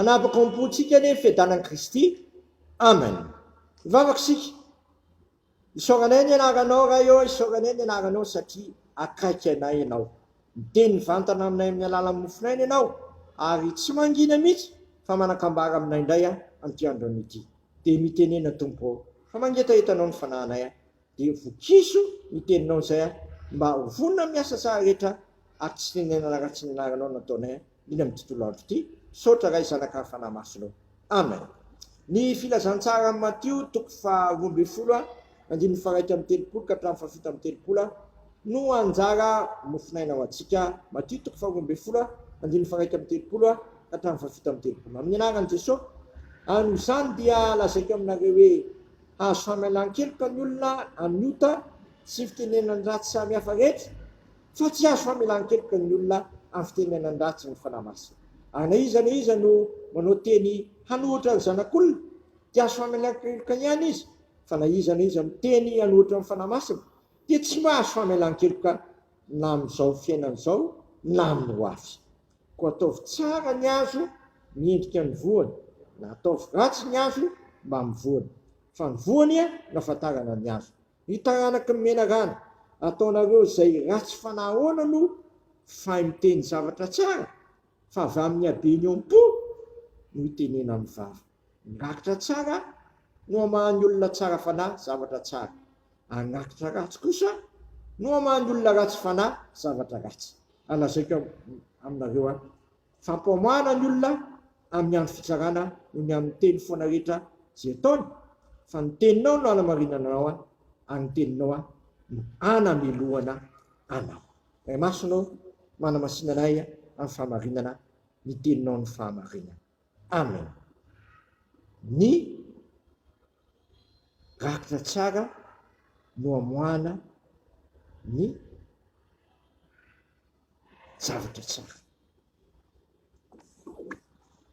Hanapaka ao am-pontsika anie ny fiadanan'i Kristy. Amen. Hivavaka isika. Isaoranay ny anaranao Ray ô, isaoranay ny anaranao satria akaiky anay Ianao. Miteny mivantana aminay amin'ny alalan'ny mofon'aina Ianao ary tsy mangina mihitsy fa manan-kambara aminay indray amin'ity androany ity. Dia mitenena Tompo ô, fa mangetaheta Anao ny fanahinay dia vokiso ny teninao izay mba ho vonona amin'ny asa tsara rehetra ary tsy tenenana ratsy ny anaranao nataonay indrindra amin'ity tontolo andro ity. Misaotra Ray Zanaka ary Fanahy Masina ô. Amen. Ny Filazantsara amin'i Matio toko faha 12 andininy faha 31 ka hatramin'ny faha 37 no anjara mofonaina ho antsika. Matio toko faha 12 andininy faha 31 ka hatramin'ny faha 37. Amin'ny anaran'i Jesosy. Ary noho izany dia lazaiko aminareo hoe, hahazo famelan-keloka ny olona amin'ny ota sy fitenenan-dratsy samihafa rehetra, fa tsy hahazo famelan-keloka ny olona amin'ny fitenenan-dratsy ny Fanahy Masina. Ary na iza na iza no manao teny hanohitra ny Zanak'olona, dia hahazo famelan-keloka ihany izy, fa na iza na iza miteny hanohitra ny Fanahy Masina, dia tsy mahazo famelan-keloka na amin'izao fiainana izao na amin'ny ho avy. Koa ataovy tsara ny hazo miendrika ny voany, na ataovy ratsy ny hazo mbamin'ny voany, fa ny voany no ahafantarana ny hazo. Ry taranaky ny menarana, ataonareo izay ratsy fanahy ahoana no fahy miteny zavatra tsara, fa avy amin'ny habeny eo am-po no itenena amin'ny vava. Ny rakitra tsara no amahan'ny olona tsara fanahy zavatra tsara, ary ny rakitra ratsy kosa no amahan'ny olona ratsy fanahy zavatra ratsy. Ary lazaiko aminareo aho, fa ampamoahana ny olona amin'ny andro fitsarana noho ny amin'ny teny foana rehetra izay ataony, fa ny teninao no hanamarinana anao ary ny teninao no hanamelohana anao. Ray Masina ô, manamasina anay amin'ny fahamarinana, ny teninao no fahamarinana. Amen. Ny rakitra tsara no amoahana ny zavatra tsara.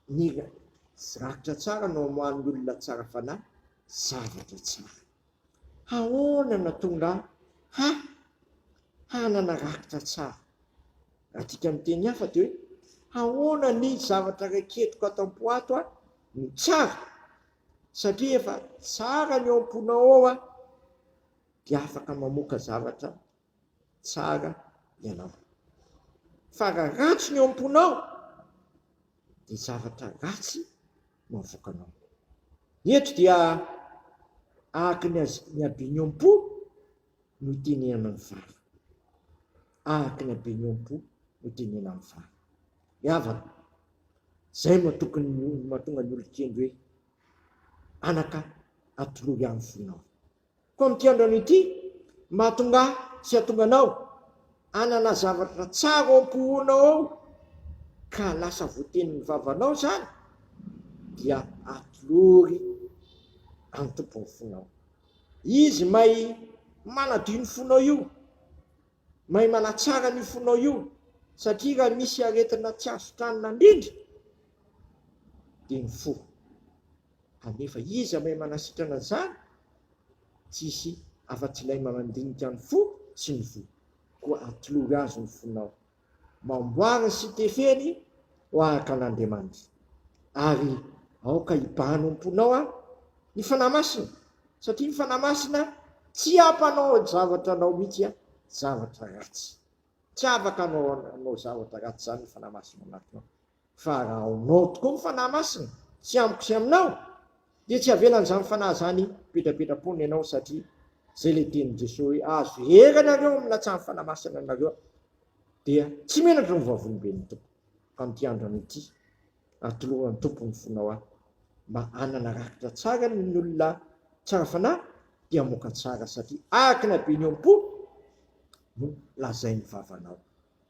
Ny rakitra tsara no amoahan'ny olona tsara fanahy zavatra tsara. Ahoana no tonga ha hanana rakitra tsara? Raha adika amin'ny teny hafa dia hoe ahoana ny zavatra raketiko ato am-po ato no tsara? Satria efa tsara ny ao am-ponao ao dia afaka mamoaka zavatra tsara ianao. Fa raha ratsy ny ao am-ponao dia zavatra ratsy no avoakanao. Eto dia araka ny ny habeny ao am-po no itenenana ny vava. Araka ny habeny ao am-po no itenenana ny vava. Ry havana, izay no tokony mahatonga ny olon-kendry hoe anaka atolory ahy ny fonao. Koa amin'ity andro anio ity, mahatonga ahy sy hahatonga anao hanana zavatra tsara ao am-ponao ao, ka lasa voatenin'ny vavanao izany, dia atolory an'ny Tompo ny fonao. Izy mahay manadio ny fonao io, mahay manatsara an'io fonao io, satria raha misy aretina tsy azo sitranina indrindra, dia ny fo. Kanefa iza mahay manasitrana an'izany? Tsisy afa-tsy ilay mandinika ny fo sy ny voa. Koa atolory azy ny fonao. Mamboara sy tefeny ho araka an'Andriamanitra. Ary aoka hibahana ao am-ponao aho ny Fanahy Masina, satria ny Fanahy Masina tsy hampanao zavatra anao mihitsy zavatra ratsy. Tsy afaka hanao zavatra ratsy izany ny Fanahy Masina ao anatinao. Fa raha aonao tokoa ny Fanahy Masina, tsy amiko sy aminao, dia tsy havelan'izany Fanahy izany hipetrapetra-ponina ianao, satria izay ilay tenin'i Jesoa hoe, Azo hery anareo amin'ny latsahan'ny Fanahy Masina anareo, dia tsy menatra ny vavolombelon'ny Tompo. Ka amin'ity andro anio ity, atoloran'ny Tompo ny fonao ahy, mba hanana rakitra tsara ny olona tsara fanahy, dia hamoaka tsara, satria araka ny habeny eo am-po no lazain'ny vavanao.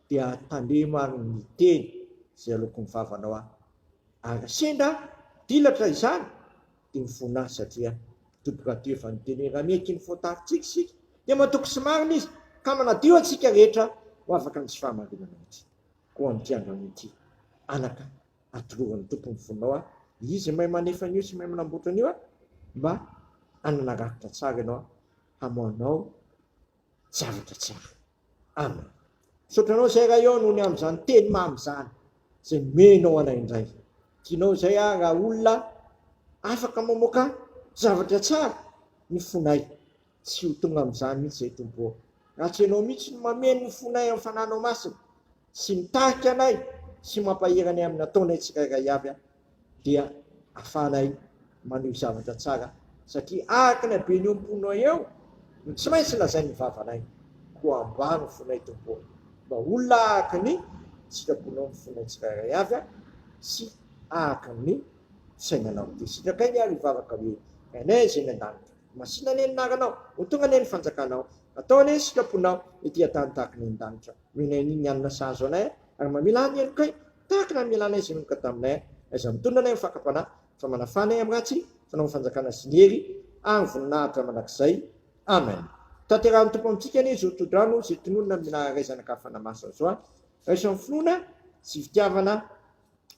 Dia tandremo ary ny teny izay aloaky ny vavanao aho. Ary raha sendra dilatra izany, dia mifona ahy, satria Tompo Rahateo efa niteny hoe, Raha miaiky ny faotarintsika isika, dia matoky sy marina Izy, ka manadio antsika rehetra ho afaka ny tsy fahamarinana mihitsy. Koa amin'ity androany ity, anaka, atoloran'ny Tompo ny fonao aho, Izy mahay manefa an'io sy mahay manamboatra an'io, mba hanana rafitra tsara ianao, hamoahanao zavatra tsara. Amen. Misaotra anao izay Ray ô noho ny amin'izany teny mamy izany izay nomenao anay indray. Tianao izay aho raha olona afaka mamoaka zavatra tsara ny fonay. Tsy ho tonga amin'izany mihitsy izay Tompo ô. Raha tsy Ianao mihitsy no mameno ny fonay amin'ny Fananao Masina sy mitarika anay sy mampahery anay amin'ny ataonay tsirairay avy dia afahanay manohy zavatra tsara satria araka ny haben'io am-ponao eo no tsy maintsy lazain'ny vavanay. Koa ambaro ny fonay Tompo ô. Mba olona araka ny sitraponao ny fonay tsirairay avy sy araka ny fisainanao. Dia sitrakay ny ary hivavaka hoe, Rainay izay any an-danitra. Masina anie ny anaranao, ho tonga anie ny fanjakanao, atao anie ny sitraponao ety an-tany tahaka ny any an-danitra. Omenay anio ny hanina sahaza anay, ary mamelà ny helokay, tahaka ny namelanay izay meloka taminay. Aiza mitondra anay amin'ny fakam-panahy, fa manafà anay amin'ny ratsy, fanao ny fanjakana sy ny hery ary ny voninahitra mandrakizay. Amen. Tanterahin'ny Tompo amintsika anie izao tsodrano izay tononina amin'ny anaran'ny Ray Zanaka Fanahy Masina izao. Raiso amin'ny finoana sy fitiavana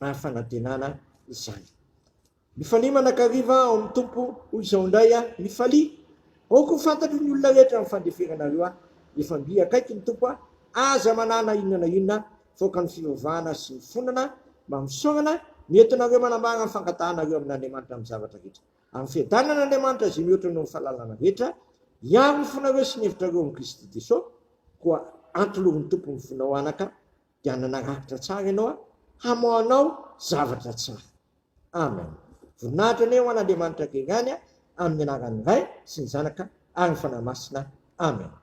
ary fanantenana izany. Mifalia mandrakariva ao amin'ny Tompo, hoy izao indray aho, mifalia! Aoka ho fantatry ny olona rehetra ny fandeferanareo ahy. Efa mby akaiky ny Tompo aho, aza manahy na inona na inona, faoka ny fivavahana sy ny fonana mba misaorana ny entinareo manambara ny fangatahanareo amin'Andriamanitra amin'ny zavatra rehetra. Amin'ny fiadanan'Andriamanitra izay mihoatra noho ny fahalalana rehetra, hiaro ny fonareo sy ny hevitrareo amin'i Kristy Jesoa, koa antolory ny Tompo ny fonao anaka, dia hanana rakitra tsara ianao hamoahanao zavatra tsara. Amen. Voninahitra anie ho an'Andriamanitra Gengany amin'ny anaran'ny Ray sy ny Zanaka ary ny Fanahy Masina. Amen.